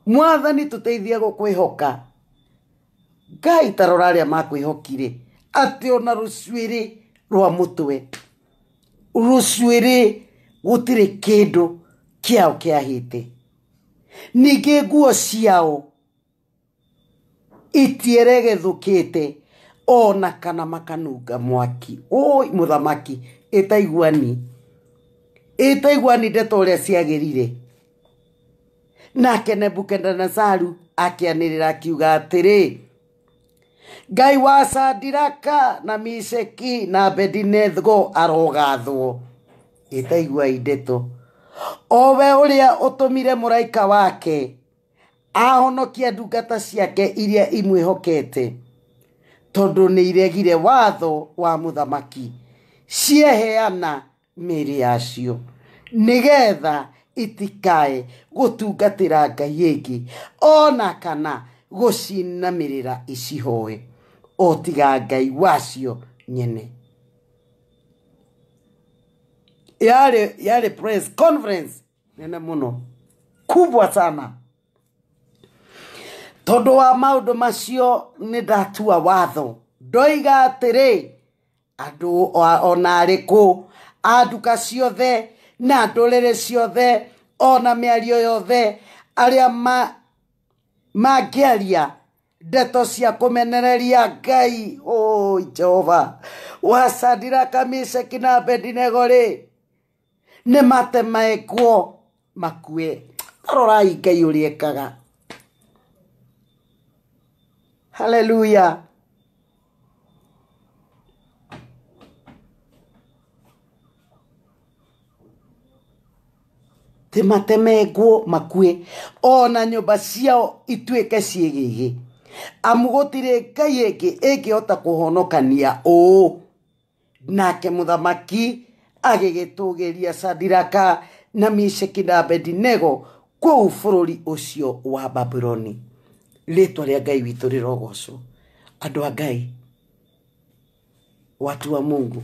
Mwathani tũteithie gũkwĩhoka. Ngai ta rora arĩa makwĩhokire atĩ ona rũcuĩrĩ rwa mũtwe, rũcuĩrĩ gũtirĩ kĩndũ kĩao kĩahĩte. Ningĩ nguo ciao itieregethũkĩte ona kana makanunga mwaki. Oi mũthamaki, ĩtaiguani, ĩtaiguani ndeto ũrĩa ciagĩrire. Nake Nebukadnezaru akĩanĩrĩra akiuga atĩrĩ, Ngai wa Sadiraka na Misheki na Abedinego arogathwo. Ĩtaiguai ndeto. O we ũrĩa ũtũmire mũraika wake ahonokia ndungata ciake iria imwĩhokete, tondũ nĩ iregire watho wa mũthamaki, cieheana mĩĩrĩ yacio nĩgetha itikae gũtungatĩra ngai ĩngĩ ona kana gũcinamĩrĩra icihoe o tiga ngai wacio nyene. Yarĩ press conference nene mũno, kubwa sana. Tondũ wa maũndũ macio nĩ ndatua watho, ndoiga atĩrĩ, andũ ona arĩkũ a nduka ciothe na ndũrĩrĩ ciothe ona mĩario yothe arĩa mangĩaria ndeto cia kũmenereria Ngai, oi Jehova wa Sadiraka, Misheki na Abedinego rĩ, nĩ matemaekwo makue. Rorai Ngai ũrĩa ekaga. Hallelujah. Ti matemengwo makue ona nyũmba ciao ituĩke ciĩgĩgĩ, amu gũtirĩ ngai ĩngĩ ĩngĩhota kũhonokania ũũ. Nake mũthamaki agĩgĩtũgĩria Sadiraka na Misheki na Abedinego kũu bũrũri ũcio wa Babuloni. Rĩtwa rĩa Ngai witũ rĩrogocwo. Andũ a Ngai, watu wa Mungu,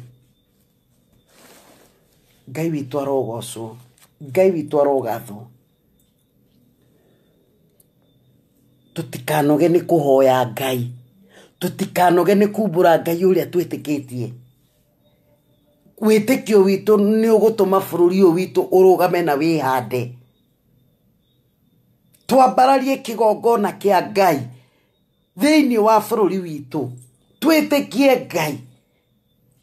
Ngai witũ arogocwo, Ngai witũ arogathwo. Tũtikanoge nĩ kũhoya Ngai, tũtikanoge nĩ kumbũra Ngai ũrĩa twĩtĩkĩtie. Wĩtĩkio witũ nĩ ũgũtũma bũrũri ũyũ witũ ũrũgame na wĩhande. Twambararie kĩgongona kĩa Ngai thĩinĩ wa bũrũri witũ, twĩtĩkie Ngai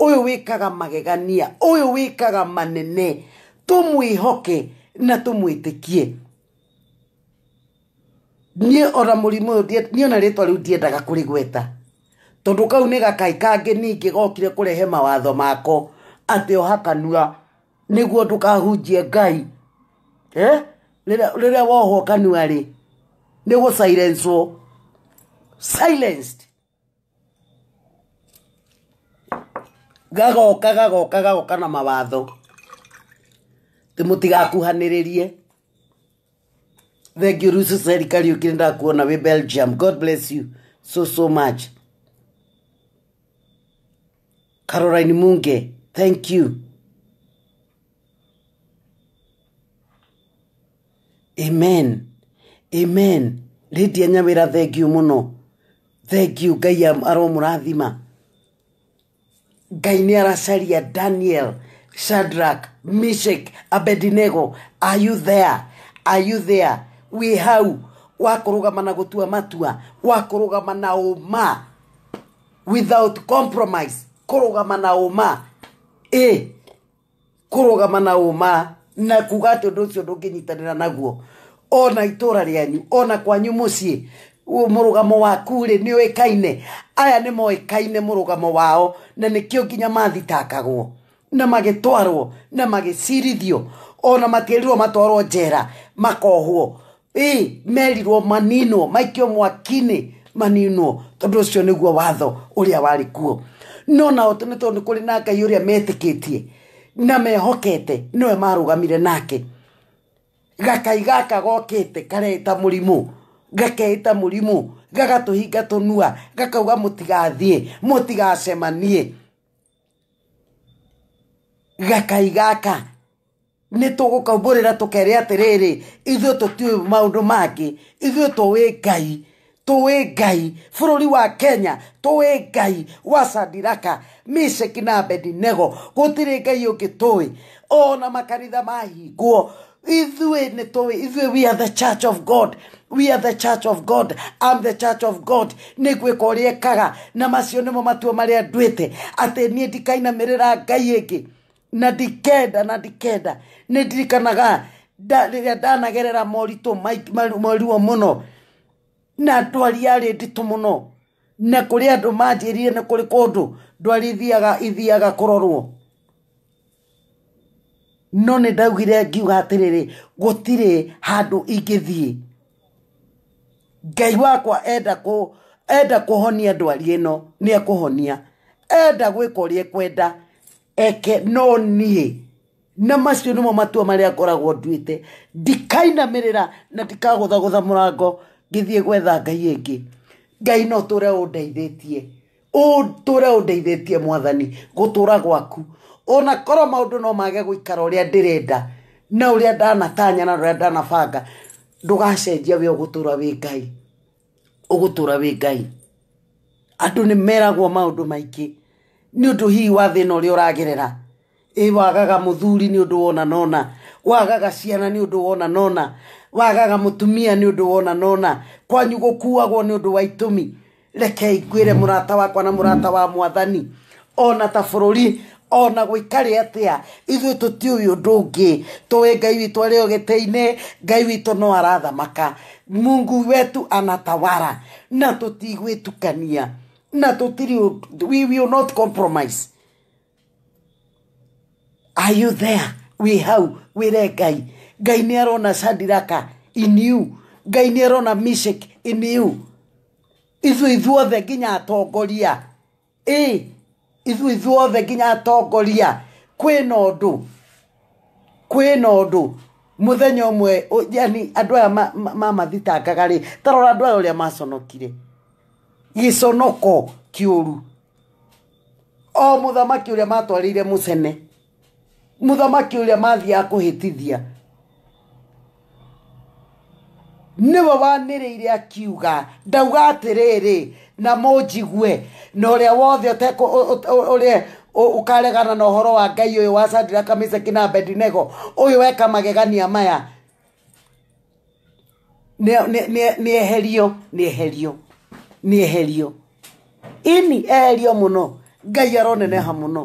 ũyũ wĩkaga magegania, ũyũ wĩkaga manene, tũmwĩhoke na tũmwĩtĩkie. Niĩ ona mũrimũ ũyũ, niĩ ona rĩtwa rĩu ndiendaga kũrĩgweta, tondũ kau nĩ gakai kangĩ ningĩ gokire kũrehe mawatho mako atĩ oha kanua nĩguo ndũkahunjie Ngai. Rĩrĩa wohwo kanua rĩ, nĩ gũ silence-wo, silenced. Gagoka gagoka gagoka na mawatho tĩ mũtigakuhanĩrĩrie. Thank you Rusu Serikali ũkĩenda kuona wĩ Belgium. God bless you so so much. Caroline Munge, thank you. Amen. Amen. Lydia Nyawira, thank you mũno. Thank you. Ngai aromũrathima. Ngai nĩ aracaria Daniel, Shadrach, Meshach, Abednego. Are you there? Are you there? Wĩ hau wa kũrũgama na gũtua matua, wa kũrũgama na ũma without compromise, kũrũgama na ũma, kũrũgama na ũma na kuga atĩ ũndũ ũcio ndũngĩnyitanĩra naguo ona itũra rĩanyu ona kwanyu mũciĩ. Mũrũgamo waku rĩ nĩ ũĩkaine. Aya nĩ moĩkaine mũrũgamo wao, na nĩkĩo nginya mathitakagwo na magĩtwarwo na magĩcirithio, ona matierirwo matwarwo njera makohwo, merirwo maninwo, maikio mwaki-inĩ maninwo, tondũ ũcio nĩguo watho ũrĩa warĩ kuo. No nao nĩ tondũ nĩ kũrĩ na Ngai ũrĩa metĩkĩtie na mehokete, nĩwe marũgamire nake. Gakai gaka gokĩte kareta mũrimũ, gakeita mũrimũ, gagatũhinga tũnua, gakauga mũtigathiĩ, mũtigacemanie. Gakai gaka Nĩ tũgũkaumbũrĩra tũkere atĩrĩrĩ, ithuĩ tũtiũĩ maũndũ mangĩ, ithuĩ tũĩ Ngai, tũĩ Ngai bũrũri wa Kenya, tũĩ Ngai wa Sadiraka, Misheki na Abedinego, gũtirĩ Ngai ũngĩ tũĩ. Ona makanitha mahingwo, ithuĩ nĩ tũĩ, ithuĩ we are the church of God, we are the church of God, I'm the church of God. Nĩ ngwĩka ũrĩa ĩkaga, na macio nĩmo matua marĩa nduĩte, atĩ niĩ ndikainamĩrĩra Ngai ĩngĩ, na ndikenda, na ndikenda. Nĩ ndirikanaga rĩrĩa ndanagerera moritũ maruo mũno, na ndwari yarĩ nditũ mũno, na kũrĩ andũ manjĩrire nĩ kũrĩ kũndũ ndwari ithiaga kũrorwo, no nĩ ndaugire ngiuga atĩrĩrĩ, gũtirĩ handũ ingĩthiĩ. Ngai wakwa enda kũhonia ndwari ĩno, nĩ ekũhonia, enda gwĩka ũrĩa ekwenda eke, no niĩ na macio nĩmo matua marĩa ngoragwo nduĩte, ndikainamĩrĩra na ndikagũthagũtha mũrango ngĩthiĩ gwetha Ngai ĩngĩ. Ngai no tũre ũndeithĩtie, ũtũre ũndeithĩtie Mwathani gũtũra gwaku, ona korwo maũndũ no mage gũikara ũrĩa ndĩrenda na ũrĩa ndanatanya na ũrĩa ndanabanga, ndũgacenjia, we ũgũtũra wĩ Ngai, ũgũtũra wĩ Ngai. Andũ nĩ meragwo maũndũ maingĩ nĩ ũndũ hihi wa thĩna ũrĩa ũragerera. Ĩ wagaga mũthuri nĩ ũndũ wona nona, wagaga ciana nĩ ũndũ wona nona, wagaga mũtumia nĩ ũndũ wona nona, kwanyu gũkuagwo nĩ ũndũ wa itũmi. Rekei ngwĩre mũrata wakwa na mũrata wa Mwathani, ona ta bũrũri, ona gũikare atĩa, ithuĩ tũtiũĩ ũndũ ũngĩ, tũĩ Ngai witũ arĩ o gĩtĩ-inĩ, Ngai witũ no arathamaka, Mungu wetu anatawara, na tũtigwĩtukania, na tũtirĩ, we will not compromise. Are you there? Wĩ hau wĩre Ngai, Ngai nĩ arona Sadiraka in you, Ngai nĩ arona Mishek in you. Ithuĩ ithuothe nginya atongoria, ĩ ithuĩ ithuothe nginya atongoria, kwĩna ũndũ, kwĩna ũndũ mũthenya ũmwe, yani andũ aya mamathitangaga rĩ, ta rora andũ aya ũrĩa maconokire, gĩconoko kĩũru. O mũthamaki ũrĩa matwarĩire mũcene, mũthamaki ũrĩa mathiaga kũhĩtithia, nĩwe wanĩrĩire akiuga, ndauga atĩrĩrĩ, na mũnjigue, na ũrĩa wothe ũrĩa ũkaregana na ũhoro wa Ngai ũyũ wa Sadiraka, Meshaki na Abedinego, ũyũ weka magegania maya, nĩ eherio, nĩ eherio, nĩ eherio, ini eherio mũno. Ngai aroneneha mũno.